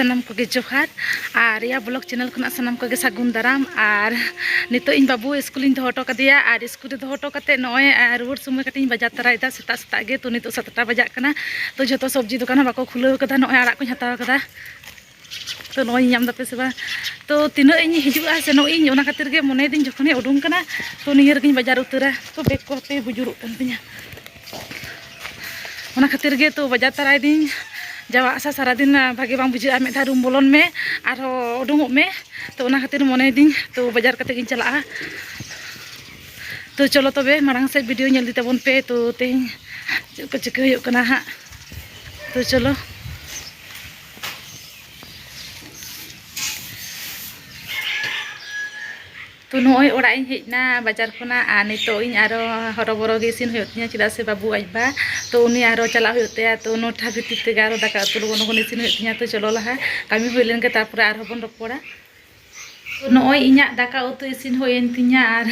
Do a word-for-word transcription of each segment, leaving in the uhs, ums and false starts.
ᱥᱟᱱᱟᱢ ᱠᱚᱜᱮ ᱡᱚᱦᱟᱨ᱾ ᱟᱨ ᱨᱮᱭᱟ ᱵᱞᱚᱜ ᱪᱮᱱᱮᱞ ᱠᱷᱚᱱᱟᱜ ᱥᱟᱱᱟᱢ ᱠᱚᱜᱮ ᱥᱟᱹᱜᱩᱱ ᱫᱟᱨᱟᱢ᱾ ᱟᱨ ᱱᱤᱛᱚᱜ ᱤᱧ ᱵᱟᱹᱵᱩ ᱥᱠᱩᱞᱤᱧ ᱫᱚᱦᱚ ᱦᱚᱴᱚ ᱠᱟᱫᱮᱭᱟ, ᱟᱨ ᱥᱠᱩᱞ ᱨᱮ ᱫᱚᱦᱚ ᱦᱚᱴᱚ ᱠᱟᱛᱮ ᱱᱚᱜᱼᱚᱭ, ᱟᱨ ᱨᱩᱣᱟᱹᱲ ᱥᱚᱢᱚᱭ ᱠᱟᱹᱴᱤᱡ ᱤᱧ ᱵᱟᱡᱟᱨ ᱛᱟᱨᱟᱭᱮᱫᱟ ᱥᱮᱛᱟᱜ ᱥᱮᱛᱟᱜ ᱜᱮ᱾ ᱛᱚ ᱱᱤᱛᱚᱜ ᱥᱟᱛᱴᱟ ᱵᱟᱡᱟᱜ ᱠᱟᱱᱟ᱾ ᱛᱚ ᱡᱷᱚᱛᱚ ᱥᱚᱵᱽᱡᱤ ᱫᱚᱠᱟᱱ ᱦᱚᱸ ᱵᱟᱠᱚ ᱠᱷᱩᱞᱟᱹᱣ ᱠᱟᱫᱟ᱾ ᱱᱚᱜᱼᱚᱭ ᱟᱲᱟᱜ ᱠᱚᱧ ᱦᱟᱛᱟᱣ ᱠᱟᱫᱟ᱾ ᱛᱚ ᱱᱚᱜᱼᱚᱭ ᱧᱟᱢ ᱫᱟᱯᱮ ᱥᱮ ᱵᱟᱝ? ᱛᱚ ᱛᱤᱱᱟᱹᱜ ᱤᱧ ᱦᱤᱡᱩᱜᱼᱟ ᱥᱮᱱᱚᱜ ᱤᱧ, ᱚᱱᱟ ᱠᱷᱟᱹᱛᱤᱨ ᱜᱮ ᱢᱚᱱᱮᱭᱮᱫᱟᱹᱧ ᱡᱚᱠᱷᱚᱱᱤᱧ ᱩᱰᱩᱝ ᱠᱟᱱᱟ, ᱛᱚ ᱱᱤᱭᱟᱹ ᱨᱮᱜᱮᱧ ᱵᱟᱡᱟᱨ ᱩᱛᱟᱹᱨᱟ᱾ ᱛᱚ ᱵᱮᱜᱽ ᱠᱚ ᱦᱟᱯᱮ ᱵᱩᱡᱩᱨᱚᱜ ᱠᱟᱱ ᱛᱤᱧᱟ᱾ ᱚᱱᱟ ᱠᱷᱟᱹᱛᱤᱨ ᱜᱮ ᱛᱚ ᱵᱟᱡᱟᱨ ᱛᱟᱨᱟᱭᱮᱫᱟᱹᱧ᱾ ᱡᱟᱣᱟ ᱟᱥᱟ ᱥᱟᱨᱟᱫᱤᱱ, ᱟ, ᱵᱷᱟᱜᱮ ᱵᱟᱝ ᱵᱩᱡᱷᱟᱹᱜᱼᱟ᱾ ᱢᱤᱫ ᱫᱷᱟᱣ ᱨᱩᱢ ᱵᱚᱞᱚᱱ ᱢᱮ, ᱟᱨᱦᱚᱸ ᱩᱰᱩᱝᱚᱜ ᱢᱮ᱾ ᱛᱚ ᱚᱱᱟ ᱠᱷᱟᱹᱛᱤᱨ ᱢᱚᱱᱮᱭᱮᱫᱟᱹᱧ ᱛᱚ ᱵᱟᱡᱟᱨ ᱠᱟᱛᱮ ᱜᱤᱧ ᱪᱟᱞᱟᱜᱼᱟ᱾ ᱛᱚ ᱪᱚᱞᱚ ᱛᱚᱵᱮ ᱢᱟᱲᱟᱝ ᱥᱮᱫ ᱵᱷᱤᱰᱤᱭᱳ ᱧᱮᱞ ᱤᱫᱤ ᱛᱟᱵᱚᱱ ᱯᱮ᱾ ᱛᱚ ᱛᱮᱦᱮᱧ ᱪᱮᱫ ᱠᱚ ᱪᱤᱠᱟᱹ ᱦᱩᱭᱩᱜ ᱠᱟᱱᱟ ᱦᱟᱸᱜ᱾ ᱛᱚ ᱪᱚᱞᱚ᱾ ᱛᱚ ᱱᱚᱜᱼᱚᱭ ᱚᱲᱟᱜ ᱤᱧ ᱦᱮᱡ ᱮᱱᱟ ᱵᱟᱡᱟᱨ ᱠᱷᱚᱱᱟᱜ, ᱟᱨ ᱱᱤᱛᱚᱜ ᱤᱧ ᱟᱨᱚ ᱦᱚᱨᱚᱵᱚᱨᱚ ᱜᱮ ᱤᱥᱤᱱ ᱦᱩᱭᱩᱜ ᱛᱤᱧᱟᱹ, ᱪᱮᱫᱟᱜ ᱥᱮ ᱵᱟᱹᱵᱩ ᱟᱡ ᱵᱟ ᱛᱚ ᱩᱱᱤ ᱟᱨᱚ ᱪᱟᱞᱟᱜ ᱦᱩᱭᱩᱜ ᱛᱟᱭᱟ᱾ ᱛᱚ ᱱᱚᱴᱟ ᱵᱷᱤᱛᱤᱨ ᱛᱮᱜᱮ ᱟᱨᱚ ᱫᱟᱠᱟ ᱩᱛᱩ ᱞᱚᱜᱚᱱ ᱞᱚᱜᱚᱱ ᱤᱥᱤᱱ ᱦᱩᱭᱩᱜ ᱛᱤᱧᱟᱹ᱾ ᱛᱚ ᱪᱚᱞᱚ ᱞᱟᱦᱟ ᱠᱟᱹᱢᱤ ᱦᱩᱭ ᱞᱮᱱᱜᱮ, ᱛᱟᱨᱯᱚᱨᱮ ᱟᱨᱦᱚᱸ ᱵᱚᱱ ᱨᱚᱯᱚᱲᱟ᱾ ᱛᱚ ᱱᱚᱜᱼᱚᱭ ᱤᱧᱟᱹᱜ ᱫᱟᱠᱟ ᱩᱛᱩ ᱤᱥᱤᱱ ᱦᱩᱭᱮᱱ ᱛᱤᱧᱟᱹ, ᱟᱨ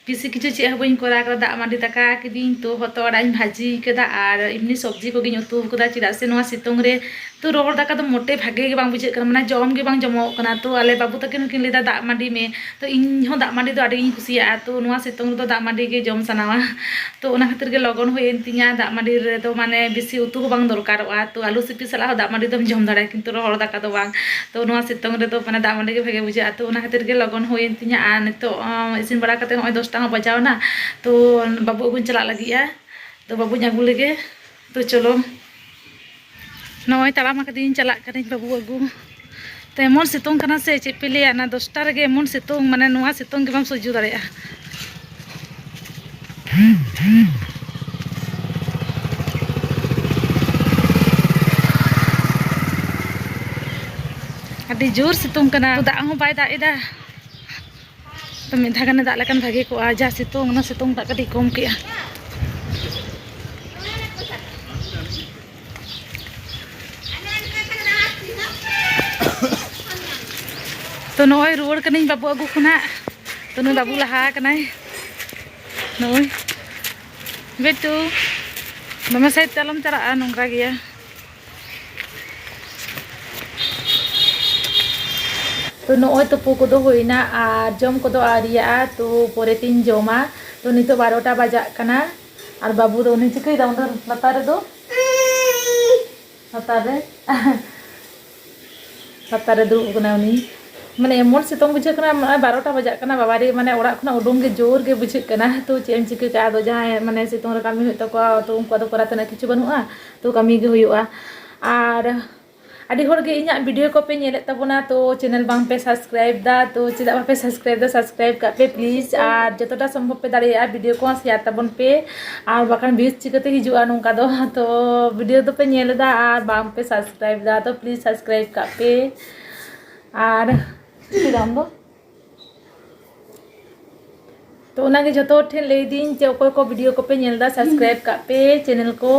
ᱵᱮᱥᱤ ᱠᱤᱪᱷᱩ ᱪᱮᱫ ᱦᱚᱸ ᱵᱟᱹᱧ ᱠᱚᱨᱟᱣ ᱠᱟᱫᱟ᱾ ᱫᱟᱜ ᱢᱟᱹᱰᱤ ᱫᱟᱠᱟ ᱠᱤᱫᱤᱧ, ᱛᱚ ᱦᱚᱛᱚᱫ ᱟᱲᱟᱜ ᱤᱧ ᱵᱷᱟᱹᱡᱤ ᱠᱟᱫᱟ, ᱟᱨ ᱮᱢᱱᱤ ᱥᱚᱵᱽᱡᱤ ᱠᱚᱜᱮᱧ ᱩᱛᱩ ᱠᱟᱫᱟ, ᱪᱮᱫᱟᱜ ᱥᱮ ᱱᱚᱣᱟ ᱥᱤᱛᱩᱝ ᱨᱮ ᱛᱚ ᱨᱚᱦᱚᱲ ᱫᱟᱠᱟ ᱫᱚ ᱢᱚᱴᱮ ᱵᱷᱟᱜᱮ ᱜᱮ ᱵᱟᱝ ᱵᱩᱡᱷᱟᱹᱜ ᱠᱟᱱᱟ, ᱢᱟᱱᱮ ᱡᱚᱢ ᱜᱮ ᱵᱟᱝ ᱡᱚᱢᱚᱜ ᱠᱟᱱᱟ᱾ ᱛᱚ ᱟᱞᱮ ᱵᱟᱹᱵᱩ ᱛᱟᱹᱠᱤᱱ ᱦᱚᱸᱠᱤᱱ ᱞᱟᱹᱭᱫᱟ ᱫᱟᱜ ᱢᱟᱹᱰᱤ ᱢᱮ, ᱛᱚ ᱤᱧ ᱦᱚᱸ ᱫᱟᱜ ᱢᱟᱹᱰᱤ ᱫᱚ ᱟᱹᱰᱤ ᱜᱤᱧ ᱠᱩᱥᱤᱭᱟᱜᱼᱟ᱾ ᱛᱚ ᱱᱚᱣᱟ ᱥᱤᱛᱩᱝ ᱨᱮᱫᱚ ᱫᱟᱜ ᱢᱟᱹᱰᱤ ᱜᱮ ᱡᱚᱢ ᱥᱟᱱᱟᱣᱟ᱾ ᱛᱚ ᱚᱱᱟ ᱠᱷᱟᱹᱛᱤᱨ ᱜᱮ ᱞᱚᱜᱚᱱ ᱦᱩᱭᱮᱱ ᱛᱤᱧᱟ᱾ ᱫᱟᱜ ᱢᱟᱹᱰᱤ ᱨᱮᱫᱚ ᱢᱟᱱᱮ ᱵᱮᱥᱤ ᱩᱛᱩ ᱦᱚᱸ ᱵᱟᱝ ᱫᱚᱨᱠᱟᱨᱚᱜᱼᱟ᱾ ᱛᱚ ᱟᱹᱞᱩ ᱥᱤᱯᱤ ᱥᱟᱞᱟᱜ ᱦᱚᱸ ᱫᱟᱜ ᱢᱟᱹᱰᱤ ᱫᱚᱢ ᱡᱚᱢ ᱫᱟᱲᱮᱭᱟᱜᱼᱟ, ᱠᱤᱱᱛᱩ ᱨᱚᱦᱚᱲ ᱫᱟᱠᱟ ᱫᱚ ᱵᱟᱝ᱾ ᱛᱚ ᱱᱚᱣᱟ ᱥᱤᱛᱩᱝ ᱨᱮᱫᱚ ᱢᱟᱱᱮ ᱫᱟᱜ ᱢᱟᱹᱰᱤ ᱜᱮ ᱵᱷᱟᱜᱮ ᱵᱩᱡᱷᱟᱹᱜᱼᱟ᱾ ᱛᱚ ᱚᱱᱟ ᱠᱷᱟᱹᱛᱤᱨ ᱜᱮ ᱞᱚᱜᱚᱱ ᱦᱩᱭᱮᱱ ᱛᱤᱧᱟ᱾ ᱟᱨ ᱱᱤᱛᱚᱜ, ᱚ, ᱤᱥᱤᱱ ᱵᱟᱲᱟ ᱠᱟᱛᱮ ᱱᱚᱜᱼᱚᱭ ᱫᱚᱥᱴᱟ ᱦᱚᱸ ᱵᱟᱡᱟᱣ ᱮᱱᱟ᱾ ᱛᱚ ᱵᱟᱹᱵᱩ ᱟᱹᱜᱩᱧ ᱪᱟᱞᱟᱜ ᱞᱟᱹᱜᱤᱫᱼᱟ᱾ ᱛᱚ ᱵᱟᱹᱵᱩᱧ ᱟᱹᱜᱩ ᱞᱮᱜᱮ᱾ ᱛᱚ ᱪᱚᱞᱚ, ᱱᱚᱜᱼᱚᱭ ᱛᱟᱲᱟᱢ ᱟᱠᱟᱫᱤᱧ, ᱪᱟᱞᱟᱜ ᱠᱟᱹᱱᱟᱹᱧ ᱵᱟᱹᱵᱩ ᱟᱹᱜᱩ᱾ ᱛᱚ ᱮᱢᱚᱱ ᱥᱤᱛᱩᱝ ᱠᱟᱱᱟ ᱥᱮ ᱪᱮᱫ ᱯᱮ ᱞᱟᱹᱭᱟ, ᱚᱱᱟ ᱫᱚᱥᱴᱟ ᱨᱮᱜᱮ ᱮᱢᱚᱱ ᱥᱤᱛᱩᱝ, ᱢᱟᱱᱮ ᱱᱚᱣᱟ ᱥᱤᱛᱩᱝ ᱜᱮ ᱵᱟᱢ ᱥᱚᱡᱽᱡᱚ ᱫᱟᱲᱮᱭᱟᱜᱼᱟ᱾ ᱟᱹᱰᱤ ᱡᱳᱨ ᱥᱤᱛᱩᱝ ᱠᱟᱱᱟ, ᱫᱟᱜ ᱦᱚᱸ ᱵᱟᱭ ᱫᱟᱜ ᱮᱫᱟ᱾ ᱛᱚ ᱢᱤᱫ ᱫᱷᱟᱣ ᱜᱟᱱᱮ ᱫᱟᱜ ᱞᱮᱠᱷᱟᱱ ᱵᱷᱟᱜᱮ ᱠᱚᱜᱼᱟ, ᱡᱟ ᱥᱤᱛᱩᱝ, ᱚᱱᱟ ᱥᱤᱛᱩᱝ ᱫᱟᱜ ᱠᱟᱹᱴᱤᱡ ᱠᱚᱢ ᱠᱮᱜᱼᱟ᱾ ᱛᱚ ᱱᱚᱜᱼᱚᱭ ᱨᱩᱣᱟᱹᱲ ᱠᱟᱹᱱᱟᱹᱧ ᱵᱟᱹᱵᱩ ᱟᱹᱜᱩ ᱠᱷᱚᱱᱟᱜ᱾ ᱛᱚ ᱱᱩᱭ ᱵᱟᱹᱵᱩ ᱞᱟᱦᱟ ᱠᱟᱱᱟᱭ᱾ ᱱᱩᱭ ᱵᱮᱴᱩ, ᱫᱚᱢᱮ ᱥᱟᱭᱤᱰ ᱛᱮ ᱟᱞᱚᱢ ᱪᱟᱞᱟᱜᱼᱟ, ᱱᱚᱝᱨᱟ ᱜᱮᱭᱟ᱾ ᱛᱚ ᱱᱚᱜᱼᱚᱭ ᱛᱩᱯᱩ ᱠᱚᱫᱚ ᱦᱩᱭᱱᱟ ᱟᱨ ᱡᱚᱢ ᱠᱚᱫᱚ ᱟᱹᱣᱨᱤᱭᱟᱜᱼᱟ, ᱛᱚ ᱯᱚᱨᱮᱛᱤᱧ ᱡᱚᱢᱟ᱾ ᱛᱚ ᱱᱤᱛᱚᱜ ᱵᱟᱨᱚᱴᱟ ᱵᱟᱡᱟᱜ ᱠᱟᱱᱟ᱾ ᱟᱨ ᱵᱟᱹᱵᱩ ᱫᱚ ᱩᱱᱤ ᱪᱤᱠᱟᱹᱭᱮᱫᱟ ᱚᱸᱰᱮ ᱞᱟᱛᱟᱨ ᱨᱮᱫᱚ? ᱞᱟᱛᱟᱨ ᱨᱮ ᱞᱟᱛᱟᱨ ᱨᱮ ᱫᱩᱲᱩᱵ ᱠᱟᱱᱟᱭ ᱩᱱᱤ᱾ ᱢᱟᱱᱮ ᱮᱢᱚᱱ ᱥᱤᱛᱩᱝ ᱵᱩᱡᱷᱟᱹᱜ ᱠᱟᱱᱟ, ᱱᱚᱜᱼᱚᱭ ᱵᱟᱨᱚᱴᱟ ᱵᱟᱡᱟᱜ ᱠᱟᱱᱟ, ᱵᱟᱵᱟᱨᱮ, ᱢᱟᱱᱮ ᱚᱲᱟᱜ ᱠᱷᱚᱱᱟᱜ ᱩᱰᱩᱝ ᱜᱮ ᱡᱳᱨ ᱜᱮ ᱵᱩᱡᱷᱟᱹᱜ ᱠᱟᱱᱟ᱾ ᱛᱚ ᱪᱮᱫ ᱮᱢ ᱪᱤᱠᱟᱹ ᱠᱟᱜᱼᱟ, ᱟᱫᱚ ᱡᱟᱦᱟᱸᱭ ᱢᱟᱱᱮ ᱥᱤᱛᱩᱝ ᱨᱮ ᱠᱟᱹᱢᱤ ᱦᱩᱭᱩᱜ ᱛᱟᱠᱚᱣᱟ, ᱛᱚ ᱩᱱᱠᱩᱣᱟᱜ ᱫᱚ ᱠᱚᱨᱟᱣ ᱛᱮᱱᱟᱜ ᱠᱤᱪᱷᱩ ᱵᱟᱹᱱᱩᱜᱼᱟ, ᱛᱚ ᱠᱟᱹᱢᱤ ᱜᱮ ᱦᱩᱭᱩᱜᱼᱟ᱾ ᱟᱨ ᱟᱹᱰᱤ ᱦᱚᱲ ᱜᱮ ᱤᱧᱟᱹᱜ video ᱠᱚᱯᱮ ᱧᱮᱞᱮᱫ ᱛᱟᱵᱚᱱᱟ, ᱛᱚ channel ᱵᱟᱝ ᱯᱮ subscribe ᱫᱟ, ᱛᱚ ᱪᱮᱫᱟᱜ ᱵᱟᱯᱮ subscribe ᱫᱟ? Subscribe ᱠᱟᱜ ᱯᱮ please, ᱟᱨ ᱡᱚᱛᱚᱴᱟ ᱥᱚᱢᱵᱷᱚᱵ ᱯᱮ ᱫᱟᱲᱮᱭᱟᱜᱼᱟ video ᱠᱚᱦᱚᱸ share ᱛᱟᱵᱚᱱ ᱯᱮ, ᱟᱨ ᱵᱟᱠᱷᱟᱱ views ᱪᱤᱠᱟᱹᱛᱮ ᱦᱤᱡᱩᱜᱼᱟ ᱱᱚᱝᱠᱟ ᱫᱚ? ᱛᱚ video ᱫᱚᱯᱮ ᱧᱮᱞ ᱮᱫᱟ ᱟᱨ ᱵᱟᱝ ᱯᱮ subscribe ᱫᱟ, ᱛᱚ please subscribe ᱠᱟᱜ ᱯᱮ᱾ ᱟᱨ ᱪᱤᱠᱟᱹᱭ ᱫᱟᱢ ᱫᱚ? ᱛᱚ ᱚᱱᱟᱜᱮ ᱡᱚᱛᱚ ᱦᱚᱲ ᱴᱷᱮᱱ ᱞᱟᱹᱭᱫᱟᱹᱧ ᱡᱮ ᱚᱠᱚᱭ ᱠᱚ video ᱠᱚᱯᱮ ᱧᱮᱞ ᱮᱫᱟ, subscribe ᱠᱟᱜ ᱯᱮ channel ᱠᱚ᱾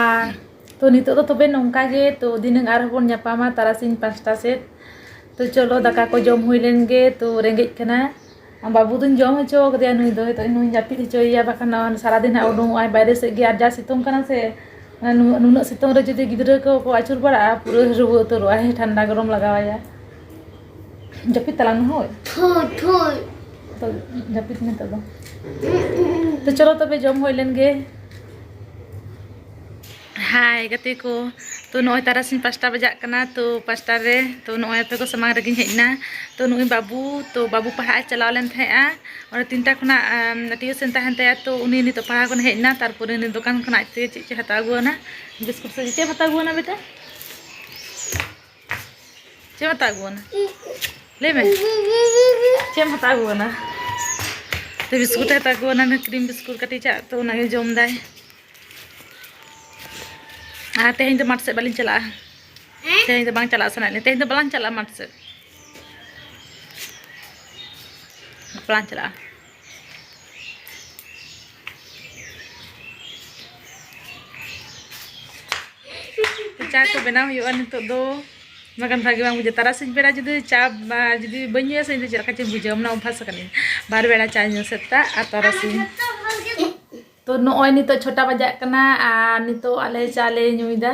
ᱟᱨ ᱛᱚ ᱱᱤᱛᱚᱜ ᱫᱚ ᱛᱚᱵᱮ ᱱᱚᱝᱠᱟ ᱜᱮ, ᱛᱚ ᱫᱷᱤᱱᱟᱹᱝ ᱟᱨᱦᱚᱸ ᱵᱚᱱ ᱧᱟᱯᱟᱢᱟ ᱛᱟᱨᱟᱥᱤᱧ ᱯᱟᱸᱪᱴᱟ ᱥᱮᱫ᱾ ᱛᱚ ᱪᱚᱞᱚ ᱫᱟᱠᱟ ᱠᱚ ᱡᱚᱢ ᱦᱩᱭ ᱞᱮᱱ ᱜᱮ, ᱛᱚ ᱨᱮᱸᱜᱮᱡ ᱠᱟᱱᱟ᱾ ᱟᱨ ᱵᱟᱹᱵᱩ ᱫᱚᱧ ᱡᱚᱢ ᱦᱚᱪᱚ ᱠᱟᱫᱮᱭᱟ, ᱱᱩᱭ ᱫᱚ ᱱᱤᱛᱚᱜ ᱱᱩᱭ ᱡᱟᱹᱯᱤᱫ ᱦᱚᱪᱚᱭᱮᱭᱟ, ᱵᱟᱠᱷᱟᱱ ᱱᱚᱣᱟ ᱥᱟᱨᱟᱫᱤᱱ ᱦᱟᱸᱜ ᱩᱰᱩᱝᱚᱜᱼᱟᱭ ᱵᱟᱭᱨᱮ ᱥᱮᱫ ᱜᱮ, ᱟᱨ ᱡᱟ ᱥᱤᱛᱩᱝ ᱠᱟᱱᱟ ᱥᱮ, ᱱᱩ-, ᱱᱩᱱᱟᱹᱜ ᱥᱤᱛᱩᱝ ᱨᱮ ᱡᱩᱫᱤ ᱜᱤᱫᱽᱨᱟᱹ ᱠᱚ ᱠᱚ ᱟᱹᱪᱩᱨ ᱵᱟᱲᱟᱜᱼᱟ, ᱯᱩᱨᱟᱹ ᱨᱩᱣᱟᱹ ᱩᱛᱟᱹᱨᱚᱜᱼᱟᱭ, ᱴᱷᱟᱱᱰᱟ ᱜᱚᱨᱚᱢ ᱞᱟᱜᱟᱣᱟᱭᱟ᱾ ᱡᱟᱹᱯᱤᱫ ᱛᱟᱞᱟᱝ ᱢᱮ ᱦᱳᱭ᱾ ᱛᱷᱩᱭ, ᱛᱷᱩᱭ᱾ ᱛᱚ ᱡᱟᱹᱯᱤᱫ ᱢᱮ ᱱᱤᱛᱚᱜ ᱫᱚ᱾ ᱛᱚ ᱪᱚᱞᱚ ᱛᱚᱵᱮ ᱡᱚᱢ ᱦᱩᱭ ᱞᱮᱱ ᱜᱮ᱾ ᱦᱟᱭ ᱜᱟᱛᱮ ᱠᱚ, ᱛᱚ ᱱᱚᱜᱼᱚᱭ ᱛᱟᱨᱟᱥᱤᱧ ᱯᱟᱸᱪᱴᱟ ᱵᱟᱡᱟᱜ ᱠᱟᱱᱟ, ᱛᱚ ᱯᱟᱸᱪᱴᱟ ᱨᱮ, ᱛᱚ ᱱᱚᱜᱼᱚᱭ ᱟᱯᱮ ᱠᱚ ᱥᱟᱢᱟᱝ ᱨᱮᱜᱮᱧ ᱦᱮᱡ ᱮᱱᱟ᱾ ᱛᱚ ᱱᱩᱜᱼᱩᱭ ᱵᱟᱹᱵᱩ, ᱛᱚ ᱵᱟᱹᱵᱩ ᱯᱟᱲᱦᱟᱜ ᱮ ᱪᱟᱞᱟᱣ ᱞᱮᱱ ᱛᱟᱦᱮᱸᱜᱼᱟ, ᱚᱸᱰᱮ ᱛᱤᱱᱴᱟ ᱠᱷᱚᱱᱟᱜ, ᱟᱢ, tuition ᱛᱟᱦᱮᱱ ᱛᱟᱭᱟ, ᱛᱚ ᱩᱱᱤ ᱱᱤᱛᱚᱜ ᱯᱟᱲᱦᱟᱣ ᱠᱷᱚᱱ ᱦᱮᱡ ᱮᱱᱟ, ᱛᱟᱨᱯᱚᱨᱮ ᱩᱱᱤ ᱫᱚᱠᱟᱱ ᱠᱷᱚᱱᱟᱜ ᱟᱡ ᱛᱮᱜᱮ ᱪᱮᱫ ᱪᱚᱭ ᱦᱟᱛᱟᱣ ᱟᱹᱜᱩᱣᱟᱱᱟ, ᱵᱤᱥᱠᱩᱴ ᱥᱮ ᱪᱮᱫ ᱮᱢ ᱦᱟᱛᱟᱣ ᱟᱹᱜᱩᱣᱟᱱᱟ ᱵᱮᱴᱟ? ᱪᱮᱫ ᱮᱢ ᱦᱟᱛᱟᱣ ᱟᱹᱜᱩᱣᱟᱱᱟ? ᱞᱟᱹᱭ ᱢᱮ᱾ ᱪᱮᱫ ᱮᱢ ᱦᱟᱛᱟᱣ ᱟᱹᱜᱩᱣᱟᱱᱟ? ᱛᱚ ᱵᱤᱥᱠᱩᱴ ᱮ ᱦᱟᱛᱟᱣ ᱟᱹᱜᱩᱣᱟᱱᱟ, cream ᱵᱤᱥᱠᱩᱴ ᱠᱟᱹᱴᱤᱡ ᱟᱜ, ᱛᱚ ᱚᱱᱟᱜᱮ ᱡᱚᱢ ᱫᱟᱭ᱾ ᱟᱨ ᱛᱮᱦᱮᱧ ᱫᱚ ᱢᱟᱴᱷ ᱥᱮᱫ ᱵᱟᱹᱞᱤᱧ ᱪᱟᱞᱟᱜᱼᱟ᱾ ᱛᱮᱦᱮᱧ ᱫᱚ ᱵᱟᱝ ᱪᱟᱞᱟᱜ ᱥᱟᱱᱟᱭᱮᱫ ᱞᱤᱧᱟ᱾ ᱛᱮᱦᱮᱧ ᱫᱚ ᱵᱟᱞᱟᱝ ᱪᱟᱞᱟᱜᱼᱟ ᱢᱟᱴᱷ ᱥᱮᱫ᱾ ᱵᱟᱞᱟᱝ ᱪᱟᱞᱟᱜᱼᱟ᱾ ᱪᱟ ᱠᱚ ᱵᱮᱱᱟᱣ ᱦᱩᱭᱩᱜᱼᱟ ᱱᱤᱛᱚᱜ ᱫᱚ, ᱵᱟᱠᱷᱟᱱ ᱵᱷᱟᱜᱮ ᱵᱟᱝ ᱵᱩᱡᱷᱟᱹᱜᱼᱟ᱾ ᱛᱟᱨᱟᱥᱤᱧ ᱵᱮᱲᱟ ᱡᱩᱫᱤ ᱪᱟ ᱵᱟ-, ᱡᱩᱫᱤ ᱵᱟᱹᱧ ᱧᱩᱭᱟ ᱥᱮ, ᱤᱧ ᱫᱚ ᱪᱮᱫ ᱞᱮᱠᱟ ᱪᱚᱧ ᱵᱩᱡᱷᱟᱹᱣᱟ, ᱢᱟᱱᱮ ᱚᱵᱷᱟᱥ ᱟᱠᱟᱱᱟᱹᱧ ᱵᱟᱨ ᱵᱮᱲᱟ ᱪᱟ ᱧᱩ, ᱥᱮᱛᱟᱜ ᱟᱨ ᱛᱟᱨᱟᱥᱤᱧ᱾ ᱛᱚ ᱱᱚᱜᱼᱚᱭ ᱱᱤᱛᱚᱜ ᱪᱷᱚᱴᱟ ᱵᱟᱡᱟᱜ ᱠᱟᱱᱟ ᱟᱨ ᱱᱤᱛᱚᱜ ᱟᱞᱮ ᱪᱟ ᱞᱮ ᱧᱩᱭᱮᱫᱟ᱾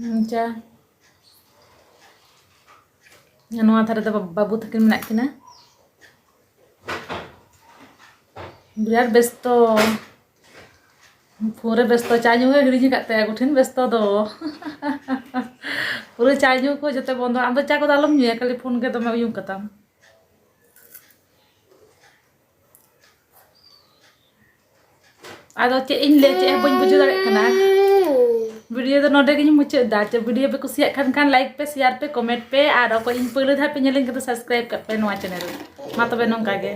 ᱟᱪᱪᱷᱟ, ᱱᱚᱣᱟ ᱫᱷᱟᱨᱮ ᱫᱚ ᱵᱟᱹᱵᱩ ᱛᱟᱹᱠᱤᱱ ᱢᱮᱱᱟᱜ ᱠᱤᱱᱟ᱾ ᱵᱤᱨᱟᱴ ᱵᱮᱥᱛᱚ, ᱯᱷᱳᱱ ᱨᱮ ᱵᱮᱥᱛᱚ, ᱪᱟ ᱧᱩ ᱦᱚᱸᱭ ᱦᱤᱲᱤᱧ ᱟᱠᱟᱫ ᱛᱟᱭᱟ, ᱠᱚᱴᱷᱤᱱ ᱵᱮᱥᱛᱚ ᱫᱚ᱾ ᱯᱩᱨᱟᱹ ᱪᱟ ᱧᱩ ᱠᱚ ᱡᱚᱛᱚ ᱵᱚᱱᱫᱚ᱾ ᱟᱢ ᱫᱚ ᱪᱟ ᱠᱚᱫᱚ ᱟᱞᱚᱢ ᱧᱩᱭᱟ, ᱠᱷᱟᱹᱞᱤ ᱯᱷᱳᱱ ᱜᱮ ᱫᱚᱢᱮ ᱩᱭᱩᱝ ᱠᱟᱛᱟᱢ᱾ ᱟᱫᱚ ᱪᱮᱫ ᱤᱧ ᱞᱟᱹᱭ, ᱪᱮᱫ ᱦᱚᱸ ᱵᱟᱹᱧ ᱵᱩᱡᱷᱟᱹᱣ ᱫᱟᱲᱮᱭᱟᱜ ᱠᱟᱱᱟ᱾ ᱵᱷᱤᱰᱤᱭᱳ ᱫᱚ ᱱᱚᱰᱮ ᱜᱤᱧ ᱢᱩᱪᱟᱹᱫ ᱮᱫᱟ᱾ ᱪᱮᱫ ᱵᱷᱤᱰᱤᱭᱳ ᱯᱮ ᱠᱩᱥᱤᱭᱟᱜ ᱠᱷᱟᱱ, ᱠᱷᱟᱱ ᱞᱟᱭᱤᱠ ᱯᱮ, ᱥᱮᱭᱟᱨ ᱯᱮ, ᱠᱚᱢᱮᱱᱴ ᱯᱮ, ᱟᱨ ᱚᱠᱚᱭ ᱤᱧ ᱯᱳᱭᱞᱳ ᱫᱷᱟᱣ ᱯᱮ ᱧᱮᱞᱤᱧ ᱠᱟᱱᱟ, ᱥᱟᱵᱥᱠᱨᱟᱭᱤᱵ ᱠᱟᱜ ᱯᱮ ᱱᱚᱣᱟ ᱪᱮᱱᱮᱞ᱾ ᱢᱟ ᱛᱚᱵᱮ ᱱᱚᱝᱠᱟ ᱜᱮ᱾